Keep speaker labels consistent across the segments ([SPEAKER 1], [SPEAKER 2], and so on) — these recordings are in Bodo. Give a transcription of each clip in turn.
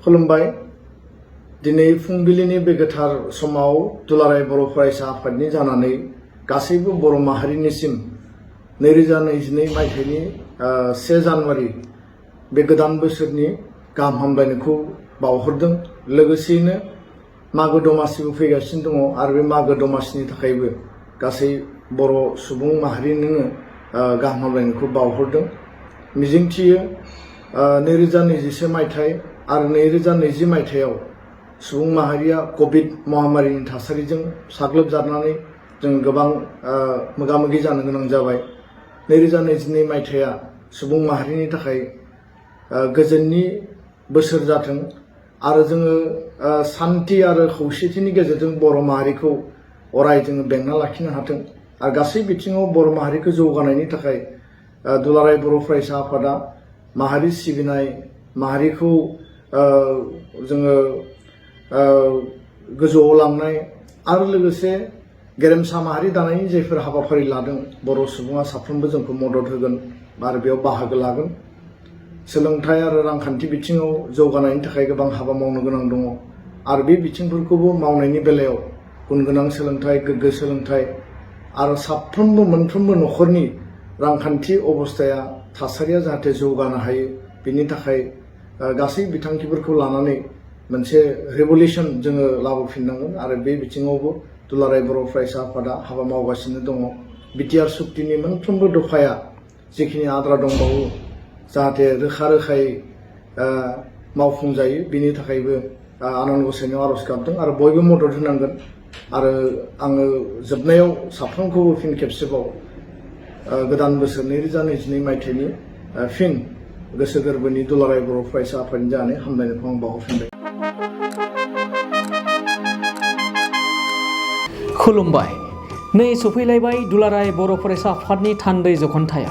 [SPEAKER 1] खुलुमबाय दिनै फुंबिलिनि बे गोथार समाव दुलाराय बर' फरायसा आफादनि जानानै गासैबो बर' माहारिनिसिम 2022 मायथाइनि 1 जानुवारि बे गोदान बोसोरनि गाहाम हामलायनायखौ बावहरदों। लोगोसेयैनो मागो दमासिबो फैगासिनो दङ आरो बे मागो दमासिनि थाखायबो गासै बर' सुबुं माहारिनो गाहाम हामलायनायखौ बावहरदों। मिजिंथियो 2021 मायथाइ आरो 2020 मायथाइयाव सुबुं माहारिया कोविड महामारिनि थासारिजों साग्लोबजानानै जों गोबां मोगा-मोगि जानो गोनां जाबाय। 2022 मायथाइया सुबुं माहारिनि थाखाय गोजोननि बोसोर जाथों आरो जोङो शान्ति आरो खौसेथिनि गेजेरजों बर' माहारिखौ अराय जोङो बेंना लाखिनो हाथों आरो गासै बिथिङाव बर' माहारिखौ जौगानायनि थाखाय दुलाराय बर' फरायसा आफादा माहारि सिबिनाय माहारिखौ जोङो गोजौआव लांनाय आरो लोगोसे गेरेमसा माहारि दानायनि जायफोर हाबाफारि लादों बर' सुबुङा साफ्रोमबो जोंखौ मदद होगोन आरो बेयाव बाहागो लागोन। सोलोंथाइ आरो रांखान्थि बिथिङाव जौगानायनि थाखाय गोबां हाबा मावनो गोनां दङ आरो बे बिथिंफोरखौबो मावनायनि बेलायाव गुनगोनां सोलोंथाइ, गोग्गो सोलोंथाइ आरो साफ्रोमबो मोनफ्रोमबो न'खरनि रांखान्थि अबस्थाया थासारिया जाहाथे जौगानो हायो बेनि थाखाय गासै बिथांखिफोरखौ लानानै मोनसे रेभलिउसन जोङो लाबोफिननांगोन आरो बे बिथिङावबो दुलाराय बर' फरायसा आफादा हाबा मावगासिनो दङ। बिटिआर सुक्तिनि मोनफ्रोमबो दफाया जिखिनि आद्रा दंबावो जाहाथे रोखा-रोखायै मावफुंजायो बेनि थाखायबो आनान गसाइनियाव आर'ज गाबदों आरो बयबो मदद होनांगोन। आरो आङो जोबनायाव साफ्रोमखौबो फिन खेबसेबाव गोदान बोसोर 2022 मायथाइनि फिन गोसो गोरबोनि दुलाराय बर' फरायसा आफादनि जानानै हामलायनायखौ आं बावहरफिनबाय।
[SPEAKER 2] खुलुमबाय। नै सफैलायबाय दुलाराय बर' फरायसा आफादनि थान्दै जखनथाया।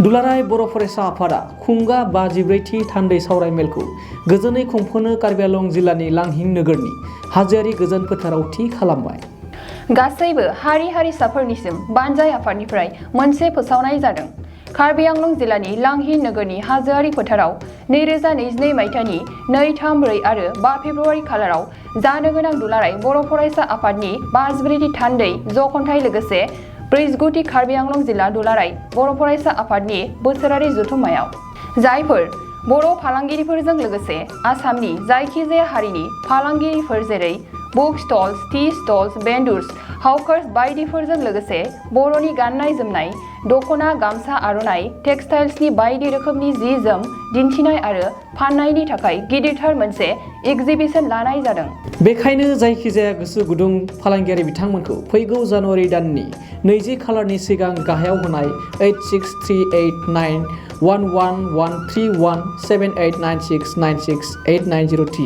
[SPEAKER 2] दुलाराय बर' फरायसा आफादा खुंगा 54थि थान्दै सावरायमेलखौ गोजोनै खुंफुंनो कार्बि आंलं जिल्लानि लांहिं नोगोरनि हाजोआरि गोजोन फोथाराव थि खालामबाय।
[SPEAKER 3] गासैबो हारि-हारिसाफोरनिसिम बानजाय आफादनिफ्राय मोनसे फोसावनाय जादों। कार्बि आंलं जिल्लानि लांहिं नोगोरनि हाजोआरि फोथाराव 2022 मायथाइनि 2, 3, 4 आरो 5 फेब्रुआरि खालाराव जानो गोनां दुलाराय बर' फरायसा आफादनि 54थि थान्दै जखनथाइ लोगोसे 49थि कार्बि आंलं जिल्ला दुलाराय बर' फरायसा आफादनि बोसोरारि जथुम्मायाव जायफोर बर' फालांगिरिफोरजों लोगोसे आसामनि जायखिजाया हारिनि फालांगिरिफोर जेरै book stalls, tea stalls, vendors, hawkers बायदिफोरजों लोगोसे बर'नि गाननाय-जोमनाय, दख'ना, गामसा, आर'नाइ, टेक्सटाइल्सनि बायदि रोखोमनि जि-जोम दिन्थिनाय आरो फाननायनि थाखाय गिदिरथार मोनसे एग्जिबिशन लानाय जादों। बेखायनो
[SPEAKER 2] जायखिजाया गोसो गुदुं फालांगियारि बिथांमोनखौ फैगौ जानुवारि दाननि 20 खालारनि सिगां गाहायाव होनाय 8638911131789696896890T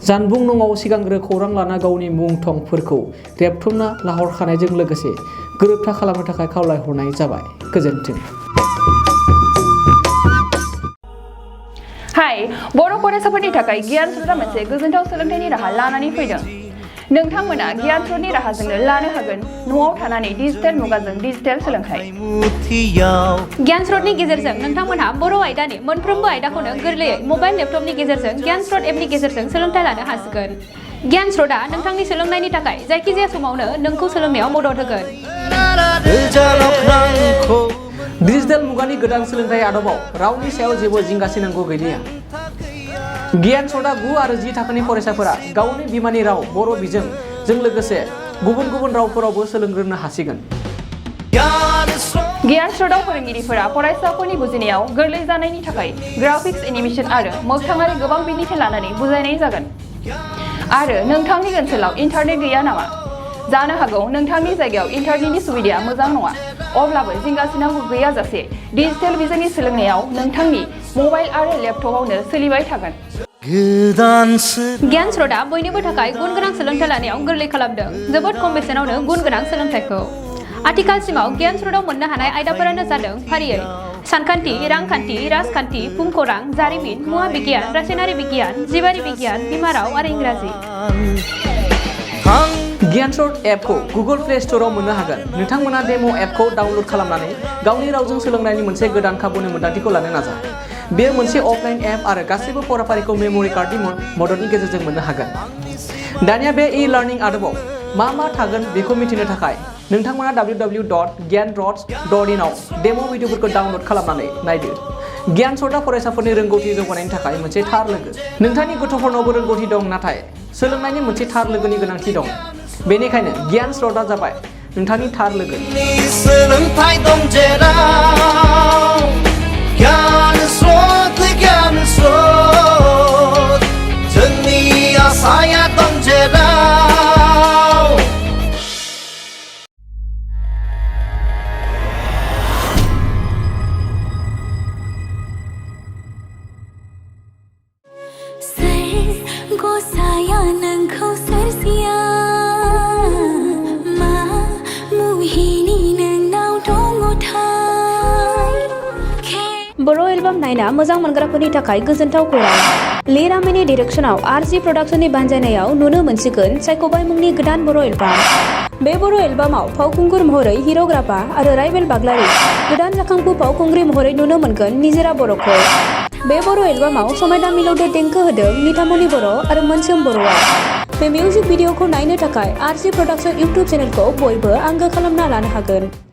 [SPEAKER 2] जानबुं नङाव सिगांग्रो खौरां लाना गावनि मुं थंफोरखौ रेबथुमना लाहरखानायजों लोगोसे गोरोबथा खालामनो थाखाय खावलायहरनाय जाबाय। गोजोन्थों।
[SPEAKER 3] हाय, बर' फरायसाफोरनि थाखाय गियान स्रोतआ मोनसे गोजोनथाव सोलोंथाइनि राहा लानानै फैदों। नोंथांमोना गियान स्रोतनि राहाजोंनो लानो हागोन न'आव थानानै डिजिटेल मुगाजों डिजिटेल सोलोंथाइ।
[SPEAKER 4] गियान स्रोतनि गेजेरजों नोंथांमोनहा बर' आयदानि मोनफ्रोमबो आयदाखौनो गोरलैयै मबाइल लेपटपनि गेजेरजों गियान स्रोत एपनि गेजेरजों सोलोंथाइ लानो हासिगोन। गियान स्रोतआ नोंथांनि सोलोंनायनि थाखाय जायखिजाया समावनो नोंखौ सोलोंनायाव मदद होगोन।
[SPEAKER 2] डिजिटेल मुगानि गोदान सोलोंथाइ आदबाव रावनि सायाव जेबो जिंगासिनांगौ गैलिया। गियान स्रोतआ 9 आरो 10 थाखोनि फरायसाफोरा गावनि बिमानि राव बर' बिजोंजों लोगोसे गुबुन गुबुन रावफोरावबो सोलोंग्रोनो हासिगोन।
[SPEAKER 3] गियान स्रोतआव फोरोंगिरिफोरा फरायसाफोरनि बुजिनायाव गोरलै जानायनि थाखाय ग्राफिक्स, एनिमेशन आरो मोगथाङारि गोबां बिदिन्थि लानानै बुजायनाय जागोन। आरो नोंथांनि ओनसोलाव इन्टारनेट गैया नामा? जानो हागौ नोंथांनि जायगायाव इन्टारनेटनि सुबिदाया मोजां नङा। अब्लाबो जिंगासिनांगौ गैयाजासे डिजिटेल बिजोंनि सोलोंनायाव नोंथांनि मबाइल आरो लेपटपआवनो सोलिबाय थागोन।
[SPEAKER 4] गियान स्रोतआ बयनिबो थाखाय गुन गोनां सोलोंथाइ लानायाव गोरलै खालामदों। जोबोद खम बेसेनावनो गुन गोनां सोलोंथाइखौ। आथिखालसिमाव गियान स्रोतआव मोननो हानाय आयदाफोरानो जादों फारियै सानखान्थि, रांखान्थि, राजखान्थि, भुमखौरां, जारिमिन, मुवा बिगियान, रासायनारि बिगियान, जिबारि बिगियान, बिमा राव आरो इंराजि।
[SPEAKER 2] गियान स्रोत एपखौ गुगल प्ले स्ट'रआव मोननो हागोन। नोंथांमोना डेम' एपखौ डाउनल'ड खालामनानै गावनि रावजों सोलोंनायनि मोनसे गोदान खाबुनि मोन्दांथिखौ लानो नाजा। बेयो मोनसे अफलाइन एप आरो गासैबो फराफारिखौ मेम'रि कार्डनि मददनि गेजेरजों मोननो हागोन। दानिया बे ई-लार्निं आदबाव मा थागोन बेखौ मिथिनो थाखाय नोंथांमोना www.gyanrods.in आव डेम' भिडिअफोरखौ डाउनल'ड खालामनानै नायदो। गियानसर्टआ फरायसाफोरनि रोंगौथि जौगानायनि थाखाय मोनसे थार लोगो। नोंथांनि गथ'फोरनावबो रोंगौथि दं, नाथाय सोलोंनायनि मोनसे थार लोगोनि गोनांथि दं। बेनिखायनो गियानसर्टआ जाबाय नोंथांनि थार लोगो।
[SPEAKER 5] सोलोंथाइ दं जेराव गियानस्रोत जोंनि आसाया दं जेराव
[SPEAKER 6] गसाया नोंखौ सोरजिया मा मुहिनि नोंनाव दङथाय
[SPEAKER 4] बर' एलबाम नायना मोजां मोनग्राफोरनि थाखाय गोजोनथाव खौरां। लिरामिनि डिरेक्शनाव आरजि प्रडाक्शननि बानजायनायाव नुनो मोनसिगोन सायख'बाय मुंनि गोदान बर' एलबाम। बे बर' एलबामाव फावखुंगुर महरै हिर'ग्राफा आरो राइबेल बाग्लारि, गोदान जाखांफु फावखुंग्रि महरै नुनो मोनगोन निजोरा बर'खौ। बे बर' एलबामाव समायना मिलौदो देंखो होदों निथामनि बर' आरो मोनसोम बर'आ। बे मिउजिक भिडिअखौ नायनो थाखाय आरजि प्रडाक्शन इउटुब चेनेलखौ बयबो आंगो खालामना लानो हागोन।